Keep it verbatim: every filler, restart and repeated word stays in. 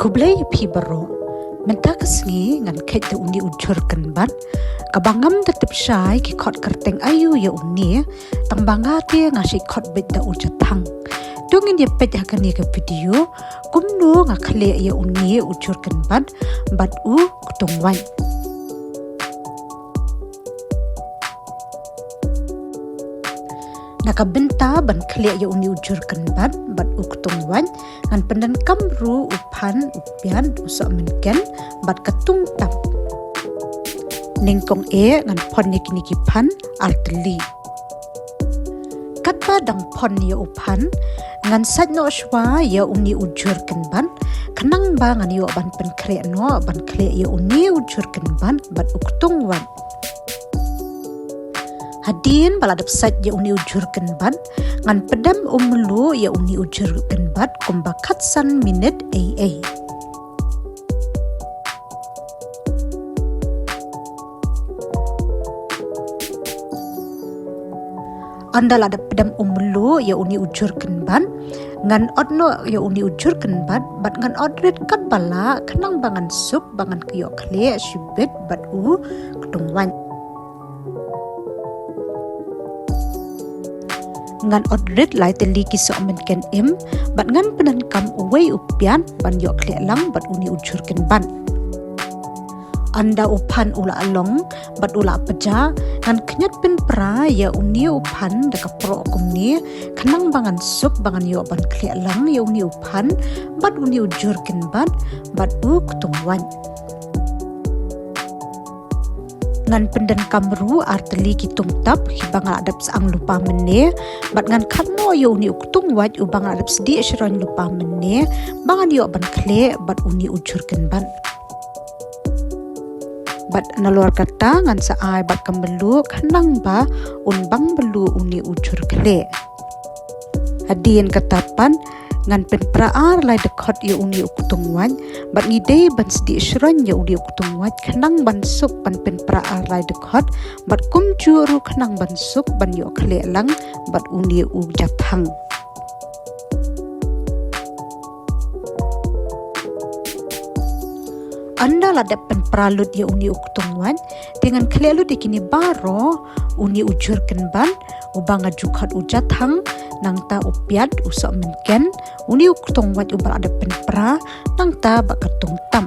Khublei phi baroh. Mynta ka sngi ngan kheit da uni u jhur kynbat. Kaba ngam da tip shai ki khot kyrteng aïu ïa uni, tang ba nga te nga shait khot beit da u jathang. To ngin ïa peit ha kane ka video kumno nga khleh ïa uni u jhur kynbat bad u ktung wait. Na ka bynta ban khleh ïa uni u jhur kynbat bad u ktung wait, ngan pyndonkam ruh u phan, u piat, u sohmynken bad ka tungtap. Nyngkong eh ngan phon ïa kine ki phan artylli. Katba dang phon ïa u phan, ngan sait noh shwa ïa uni u jhur kynbat, khnang ba ngan ïoh ban pynkhreh noh ban khleh ïa uni u jhur kynbat bad u ktung wait. Hadien ba la dep sait ïa uni u jhur kynbat, ngan pdem umluh ïa uni u jhur kynbat kumba khatsan minit ei ei. Ynda la dep pdem umluh ïa uni u jhur kynbat, ngan ot noh ïa uni u jhur kynbat bad ngan ot rit katba lah khnang ba ngan suk ba ngan ïoh khleh shibit bad u ktung wait. Ngan ot rit lai tylli ki sohmynken im bad ngan pyndonkam uwei u piat ban ïoh khleh lang bad uni u jhur kynbat. Ynda u phan u la long bad u la pjah, ngan khñiot pynpra ïa uni u phan da ka proh kumne, khnang ba ngan suk ba ngan ïoh ban khleh lang ïa uni u phan bad uni u jhur kynbat bad u ktung wait. Ngan pyndonkam ruh artylli ki tungtap kiba nga la dep syang lypa mynne bad ngan khar noh ïa uni u ktung wait uba nga la dep sdieh shrong lypa mynne ba ngan ïoh ban khleh bad uni u jhur kynbat. Bad nalor kata ngan sa ai bad ka mluh khnang ba un bang mluh uni u jhur khleh. Hadien kata pat ngan pynpra ar lai dkhot ïa uni u ktung wait bad ngi dei ban sdieh shrong ïa uni u ktung wait khnang ban suk ban pynpra ar lai dkhot bad kumjuh ruh khnang ban suk ban ïoh khleh lang bad uni u jathang. Ynda la dep pynpra lut ïa uni u ktung wait, te ngan khleh lut ïa kine baroh, uni u jhur kynbat uba nga ju khot u jathang, nangta u piat, u sohmynken, uni u ktung wait uba la dep pynpra, nangta bad ka tungtap.